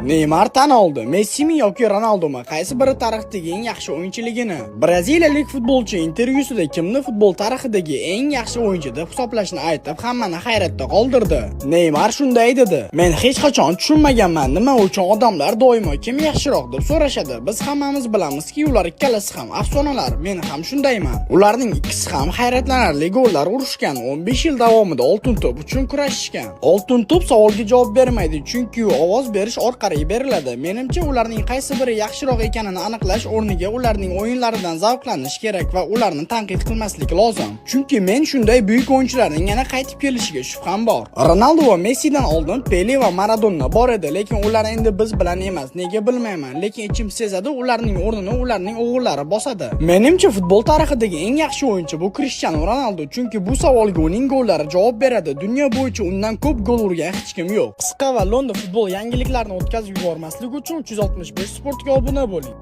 Neymar tan oldi. Messimi yoki Ronaldomi, qaysi biri tarixdagi eng yaxshi o'yinchiligini. Braziliyalik futbolchi intervyusida kimni futbol tarixidagi eng yaxshi o'yinchi deb hisoblashini aytib, hammani hayratda qoldirdi. Neymar shunday dedi: "Men hech qachon tushunmaganman, nima uchun odamlar doimo kim yaxshiroq deb so'rashadi. Biz hammamiz bilamizki, ular ikkalasi ham afsonalar. Men ham shundayman. Ularning ikkisi ham hayratlanarli gollar urishgan, 15 yil davomida Oltin to'p uchun kurashishgan. Oltin to'p savolga javob bermaydi, chunki u ovoz berish orqali beriladi. Menimcha, ularning qaysi biri yaxshiroq ekanini aniqlash o'rniga ularning o'yinlaridan zavqlanish kerak va ularni tanqid qilmaslik lozim. Chunki men shunday buyuk o'yinchilarning yana qaytib kelishiga shubham bor. Ronaldo va Messidan oldin Pele va Maradona bor edi, lekin ular endi biz bilan emas. Nega bilmayman, lekin ichim sezadi, ularning o'rnini ularning o'g'illari bosadi. Menimcha, futbol tarixidagi eng yaxshi o'yinchi bu Cristiano Ronaldo, chunki bu savolga uning gollari javob beradi. Dunyo bo'yicha undan ko'p gol urgan hech kim yo'q." Qisqa va lo'nda futbol yangiliklarini o'tkazib yubormaslik uchun 365 Sportga obuna bo'ling.